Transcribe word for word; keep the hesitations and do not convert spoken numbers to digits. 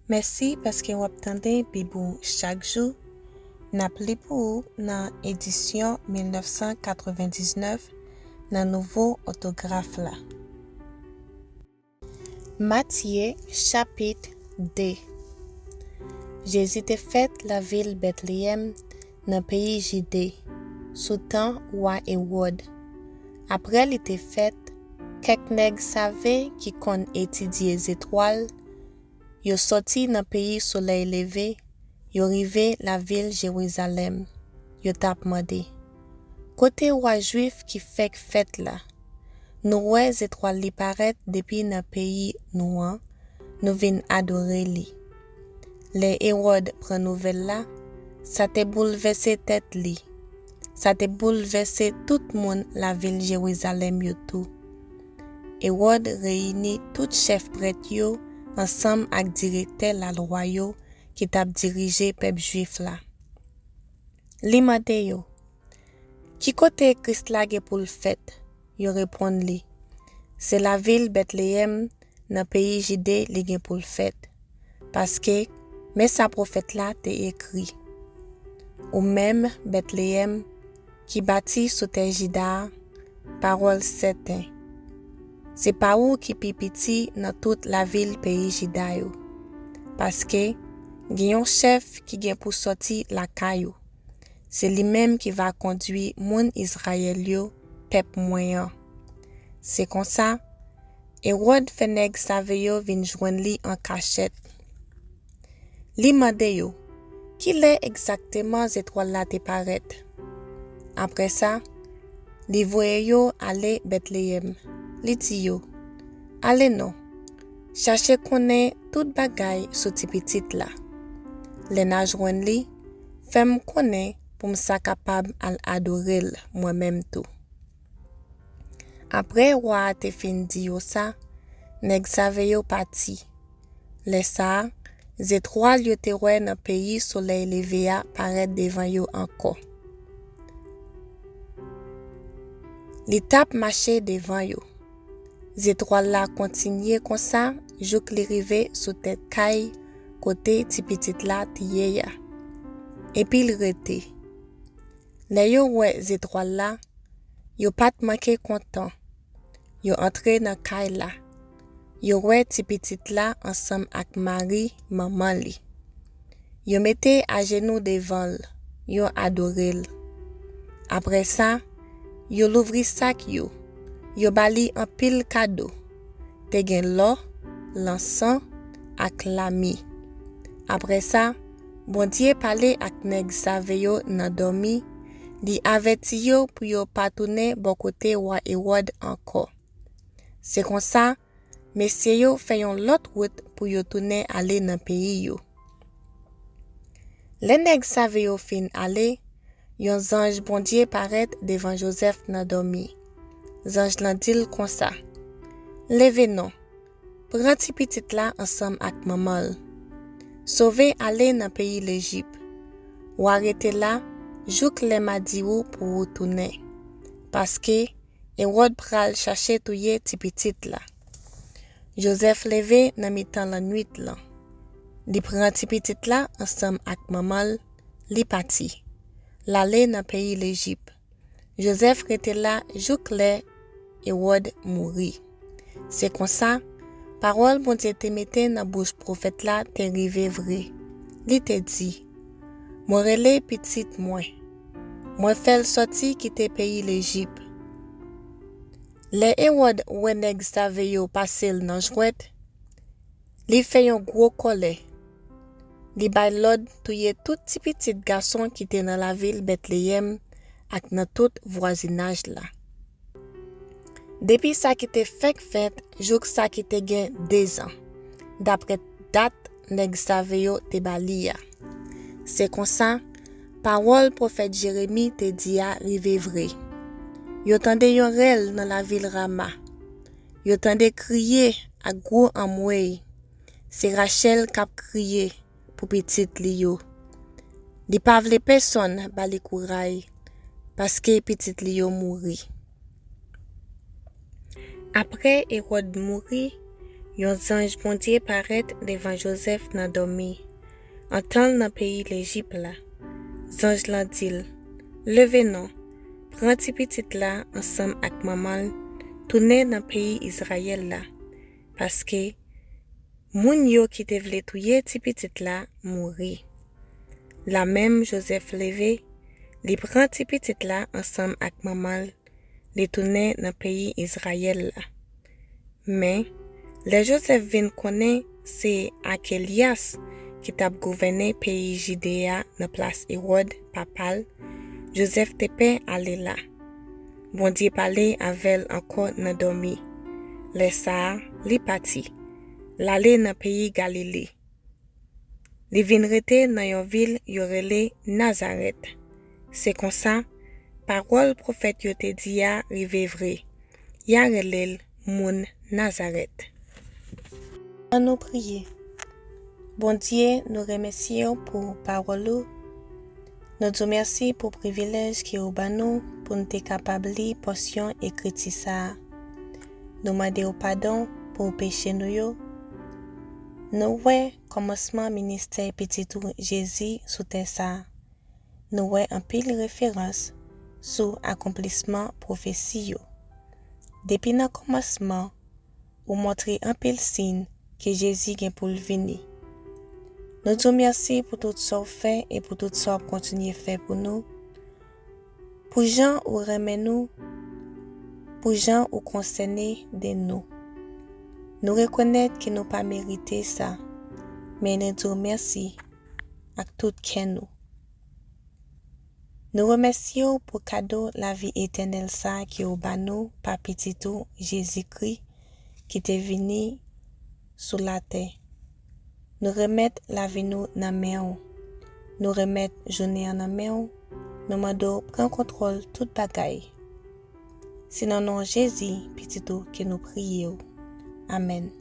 Mèsi paske w ap tande Bib ou chak jou. N ap li pou ou nan edisyon mil nèf san katrevendiznèf nan nouvo òtograf la. Matye, chapit de. Jezi te fèt lavil Betleyèm, nan peyi Jide, sou tan wa Ewòd. Apre li te fèt, kèk nèg save ki konn etidye zetwal, yo sòti nan peyi solèy leve, yo rive lavil Jerizalèm. Yo t ap mande, "Kote wa Jwif ki fèk fèt la? Nou wè zetwal li parèt depi nan peyi nou an, nou vin adore li." Lè Ewòd pran nouvèl la, sa te boulvèse tèt li. Sa te boulvèse tout moun lavil Jerizalèm yo tou. Ewòd reyini tout chèf prèt yo ansanm ak direktè lalwa yo ki t ap dirije pèp Jwif la. Li mande yo, "Ki kote Kris la gen pou l fèt?" Yo reponn li, "Se lavil Betleyèm, nan peyi Jide, li gen pou l fèt. Paske, men sa pwofèt la te ekri, 'Ou menm, Betleyèm, ki bati sou tè Jida a, pawòl sèten, se pa ou ki pi piti nan tout lavil peyi Jida yo. Paske, gen yon chèf ki gen pou sòti lakay ou. Se li menm ki va kondui moun Izrayèl yo, pèp mwen an.'" Se konsa, Ewòd fè nèg save yo vin jwenn li an kachèt. Li mande yo, "Ki lè egzakteman zetwal la te parèt?" Apre sa, li voye yo ale Betleyèm. Li di yo, "Ale non, chache konnen tout bagay sou ti pitit la. Lè n a jwenn li, fè m konnen pou m sa kapab al adore l mwen menm tou." Apre wa a te fin di yo sa, nèg save yo pati. Lè sa a, zetwal yo te wè nan peyi solèy leve a parèt devan yo ankò. Li t ap mache devan yo. Zetwal la kontinye konsa jouk li rive sou tèt kay kote ti pitit la te ye a. Epi l rete. Lè yo wè zetwal la, yo pa t manke kontan. Yo antre nan kay la. Yo wè ti pitit la ansanm ak Mari, manman li. Yo mete ajenou devan l, yo adore l. Apre sa, yo louvri sak yo, yo ba li anpil kado. Te gen lò, lansan, ak lami. Apre sa, Bondye pale ak nèg save yo nan dòmi, li avèti yo pou yo pa tounen bò kote wa Ewòd ankò. Se konsa, mesye yo fè yon lòt wout pou yo tounen ale nan peyi yo. Lè nèg save yo fin ale, yon zanj Bondye parèt devan Jozèf nan dòmi. Zanj lan di l konsa, "Leve non, pran ti pitit la ansanm ak manman l. Sove ale nan peyi Lejip. W a rete la jouk lè m a di ou pou ou tounen. Paske Ewòd pral chache touye ti pitit la." Jozèf leve nan mitan lannwit lan. Li pran ti pitit la ansanm ak manman l, li pati. L ale nan peyi Lejip. Jozèf rete la jouk lè Ewòd mouri. Se konsa, pawòl Bondye te mete nan bouch pwofèt la te rive vre. Li te di, "Mwen rele pitit mwen. Mwen fè l sòti kite peyi Lejip." Lè Ewòd wè nèg save yo pase l nan jwèt, li fè yon gwo kòlè. Li bay lòd touye tout ti pitit gason ki te nan lavil Betleyèm ak nan tout vwazinaj la. Depi sa ki te fèk fèt jouk sa ki te gen dezan, dapre dat nèg save yo te ba li a. Se konsa, pawòl pwofèt Jeremi te di a rive vre. Yo tande yon rèl nan lavil Rama. Yo tande kriye ak gwo anmwey. Se Rachèl k ap kriye pou pitit li yo. Li pa vle pèsonn ba li kouray, paske pitit li yo mouri. Apre Ewòd mouri, Yon zanj Bondye parèt devan Jozèf nan dòmi, an tan l nan peyi Lejip la. Zanj lan di l, "Leve non, pran ti pitit la ansanm ak manman l, tounen nan peyi Izrayèl la, paske moun yo ki te vle touye ti pitit la mouri." Lamenm Jozèf leve, li pran ti pitit la ansanm ak manman l, li tounen nan peyi Izrayèl la. Men, lè Jozèf vin konnen se Akelyas ki t ap gouvène peyi Jide a nan plas Ewòd, papa l, Jozèf te pè ale la. Bondye pale avè l ankò nan dòmi. Lè sa a, li pati. L ale nan peyi Galile. Li vin rete nan yon vil yo rele Nazarèt. Se konsa, pawòl pwofèt yo te di a rive vre. Y a rele l moun Nazarèt. Ann nou priye. Bondye, nou remèsye w pou pawòl ou. Nou di w mèsi pou privilèj ke w ban nou pou n te kapab li pòsyon ekriti sa a. Nou mande w padon pou peche nou yo. Nou wè kòmansman ministè Pitit ou Jezi sou tè sa a. Nou wè anpil referans sou akonplisman pwofesi yo. Depi nan kòmansman, ou montre anpil siy ke Jezi gen pou l vini. Nou di w mèsi pou tout sa w fè e pou tout sa w ap kontinye fè pou nou, pou jan ou renmen nou, pou jan ou konsène de nou. Nou rekonèt ke nou pa merite sa, men nou di w mèsi ak tout kè nou. Nou remèsye w pou kado lavi etènèl sa a ke w ba nou pa Pitit ou, Jezikri, ki te vini sou latè. Nou remèt lavi nou nan men w. Nou remèt jounen an nan men w. Nou mande w pran kontwòl tout bagay. Se nan non Jezi, Pitit ou, ke nou priye w. Amèn.